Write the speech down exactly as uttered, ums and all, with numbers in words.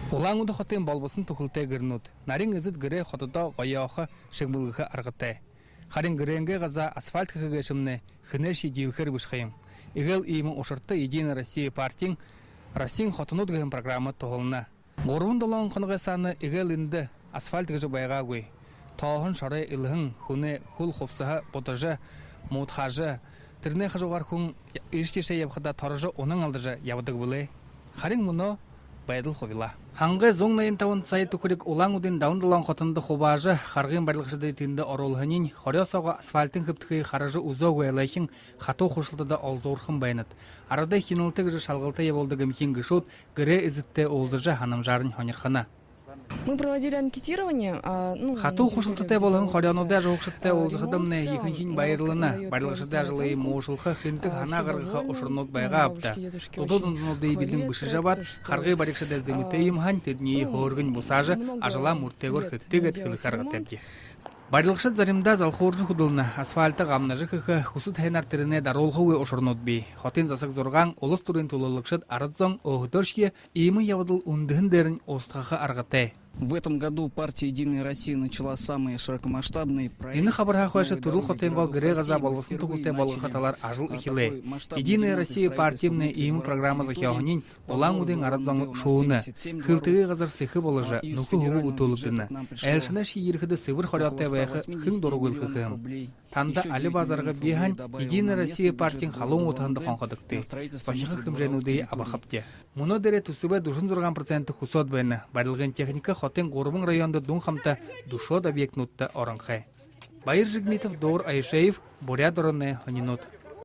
Улаан-Үдэ хотын болбосон түхэлтэй гэрнүүд. Нарин эзэд гэрээ хододоо гоёохо, шэгмэлгэхэ аргатай. Харин гэрэйнгээ газаа асфальт хэхэ гээшэмнай хэнэйшье диилхээр бэшэ ха юм. Эгээл иимэ ушарта «Единая Россия» партиин «Россиин хотонууд» гэһэн программа туһална. Гурбан-долоон хоногой саана эгээл эндэ асфальт гэжэ байгаагүй. Тооһон шорой элһэн, хүнэй хүл хубсаһа будажа, муудхаажа, тэрэнэй хажуугаар хүн иишэ тиишээ ябахадаа торожо, унан алдажа ябадаг бэлэй. Харин мүнөө байдал хубилаа. Хангай зуун наян табан сая түхэриг Улаан-Үдын далан долоон хотондо хубаажа, харгын барилгашадай тэндэ оруулһаниинь хорёо соогоо асфальтын хэбтэхые хаража үзөөгүй айлайхин хатуу хушалтада олзуурхан байнад. Арадай хинэлтэ гэжэ шалгалта ябуулдаг эмхиин гэшүүд гэрэй эзэдтэй уулзажа, һанамжаарнь һонирхоно. Мы проводили анкетирование, а, ну, хатуу хушалтатай болоһон хорёонуудай ажаһуугшадтай уулзахадамнай ехэнхинь баярлана. Барилгашадай ажалые муушалха, хэнтэг һанаа гаргаха ушарнууд байгаа ааб даа. Дутуу дундуудай бидэн бэшэжэ абаад, харгы баригшадай зэмэтэй юм һаань, тэдэниие хөөргэнь бусаажа, ажалаа мүртэйгөөр хэгты гээд хэлэхэ аргатайбди. Барилгашад заримдаа залхууржа хүдэлнэ, асфальта гамнажа хэхэ, хүсэд һайнаар тэрэнээ даруулхагүй ушарнууд бии. Хотын засаг зургаан, улас түрын түлөөлэгшэд, арад зон өөһэдөөшье иимэ ябадал үндэһэн дээрэнь устгаха аргатай. В этом году партия «Единая Россия» начала самые широкомасштабные проекты. Энэ хабарһаа хойшо түрэл хотынгоо гэрэй газаа болбосон түхэлтэй болгохо талаар ажал эхилээ. «Единая Россия» партиимнай иимэ программа зохёоһониинь Улаан-Үдын арад зон шүүнэ. Хэлтэгы газар сэхэ боложо, нүхэ хүбүү бүтүүлэгдэнэ. Айлшанайшье ерэхэдэ сэбэр хорёотой байха хэн дурагүй ха юм. Танда алибаа зарга бии һаань, «Единая Россия» партиин халуун утаһанда хонходогты. Зохихо хэмжээнүүдые абахабди. Мүнөө дээрээ түсэбэй дүшэн зургаан процент хүсөөд байна. Барилгын техникэ хотын гурбан райондо дүн хамта дүшөөд объектнуудта оронхой. Баяр Жигмитов, Дуур Аюшеев, Буряад ороной һонинууд.